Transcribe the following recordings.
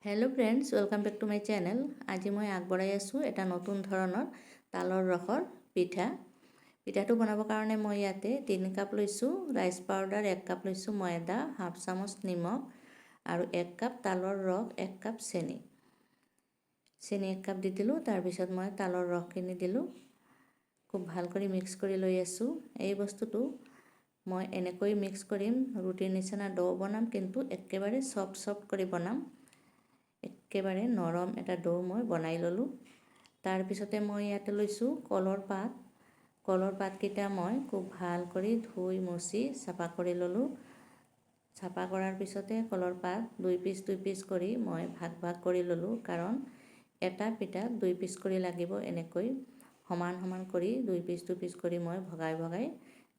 Hello friends, welcome back to my channel. আজি মই আগবঢ়াই আছোঁ এটা নতুন ধৰণৰ তালৰ ৰসৰ পিঠা। পিঠাটো বনাবৰ কাৰণে মই ইয়াতে 3 কাপ লৈছোঁ ৰাইচ পাউডাৰ, 1 কাপ লৈছোঁ ময়দা, হাফ চামুচ নিমখ আৰু 1 কাপ তালৰ ৰস, 1 কাপ চেনি। চেনি 1 কাপ দি দিলোঁ। তাৰপিছত মই তালৰ ৰসখিনি দিলোঁ। খুব ভাল কৰি মিক্স কৰি লৈ আছোঁ। এই বস্তুটো মই এনেকৈ মিক্স কৰিম, ৰুটিৰ নিচিনা ডো বনাম, কিন্তু একেবাৰে চফ্ট চফ্ট কৰি বনাম। একেবাৰে নৰম এটা ডো মই বনাই ল'লোঁ। তাৰপিছতে মই ইয়াতে লৈছোঁ কলৰ পাত। কলৰ পাতকেইটা মই খুব ভাল কৰি ধুই মচি চাফা কৰি ল'লোঁ। চাফা কৰাৰ পিছতে কলৰ পাত 2 পিচ 2 পিচ কৰি মই ভাগ ভাগ কৰি ল'লোঁ, কাৰণ এটা পিঠাত 2 পিচ কৰি লাগিব। এনেকৈ সমান সমান কৰি 2 পিচ 2 পিচ কৰি মই ভগাই ভগাই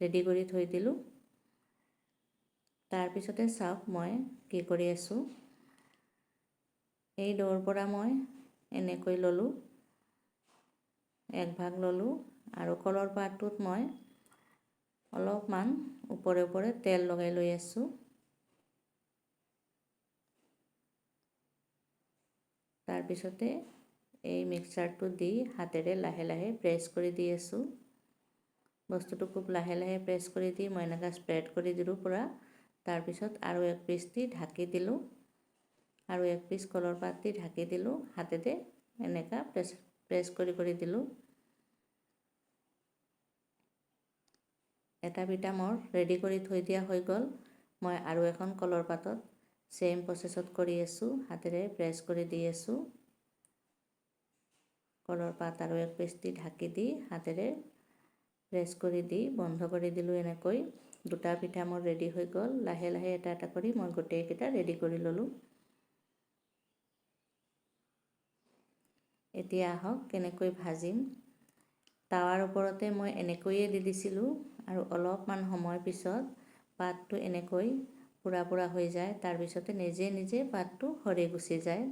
ৰেডি কৰি থৈ দিলোঁ। তাৰপিছতে চাওক মই কি কৰি আছোঁ। এই ডোৰ পৰা মই এনেকৈ ল'লোঁ, এক ভাগ ল'লোঁ আৰু কলৰ পাতটোত মই অলপমান ওপৰে ওপৰে তেল লগাই লৈ আছোঁ। তাৰপিছতে এই মিক্সাৰটো দি হাতেৰে লাহে লাহে প্ৰেছ কৰি দি আছোঁ। বস্তুটো খুব লাহে লাহে প্ৰেছ কৰি দি মই এনেকুৱা স্প্ৰেড কৰি দিলোঁ পূৰা। তাৰপিছত আৰু এক পিচ দি ঢাকি দিলোঁ আৰু এক পিচ কলৰ পাত দি ঢাকি দিলোঁ। হাতেৰে এনেকুৱা প্ৰেছ প্ৰেছ কৰি কৰি দিলোঁ। এটা পিঠা মোৰ ৰেডি কৰি থৈ দিয়া হৈ গ'ল। মই আৰু এখন কলৰ পাতত ছেইম প্ৰচেছত কৰি আছোঁ, হাতেৰে প্ৰেছ কৰি দি আছোঁ। কলৰ পাত আৰু এক পিচ দি ঢাকি দি হাতেৰে প্ৰেছ কৰি দি বন্ধ কৰি দিলোঁ। এনেকৈ দুটা পিঠা মোৰ ৰেডি হৈ গ'ল। লাহে লাহে এটা এটা কৰি মই গোটেইকেইটা ৰেডি কৰি ল'লোঁ। এতিয়া আহক কেনেকৈ ভাজিম। টাৱাৰ ওপৰতে মই এনেকৈয়ে দি দিছিলোঁ আৰু অলপমান সময় পিছত পাতটো এনেকৈ পোৰা পোৰা হৈ যায়। তাৰপিছতে নিজে নিজে পাতটো সৰি গুচি যায়।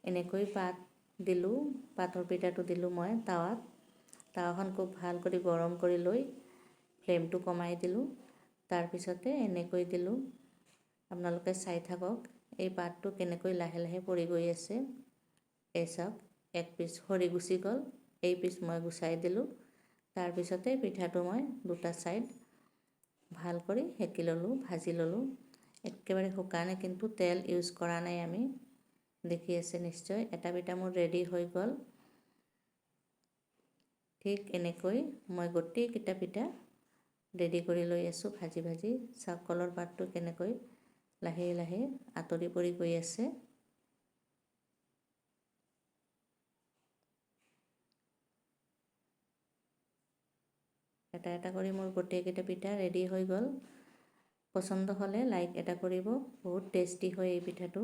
এনেকৈ পাত দিলোঁ, পাতৰ পিঠাটো দিলোঁ মই টাৱাত। টাৱাখন খুব ভাল কৰি গৰম কৰি লৈ ফ্লেমটো কমাই দিলোঁ। তাৰপিছতে এনেকৈ দিলোঁ। আপোনালোকে চাই থাকক এই পাতটো কেনেকৈ লাহে লাহে পৰি গৈ আছে। এই চাওক, এক পিচ সৰি গুচি গ'ল, এই পিচ মই গুচাই দিলোঁ। তাৰপিছতে পিঠাটো মই দুটা ছাইড ভাল কৰি সেকি ল'লোঁ, ভাজি ল'লোঁ। একেবাৰে শুকানে, কিন্তু তেল ইউজ কৰা নাই আমি। দেখি আছে নিশ্চয়, এটা পিঠা মোৰ ৰেডি হৈ গ'ল। ঠিক এনেকৈ মই গোটেইকেইটা পিঠা ৰেডি কৰি লৈ আছোঁ ভাজি ভাজি। চাওক কলৰ পাতটো কেনেকৈ লাহে লাহে আঁতৰি পৰি গৈ আছে। এটা এটা কৰি মোৰ গোটেইকেইটা পিঠা ৰেডি হৈ গ'ল। পচন্দ হ'লে লাইক এটা কৰিব। বহুত টেষ্টি হয় এই পিঠাটো।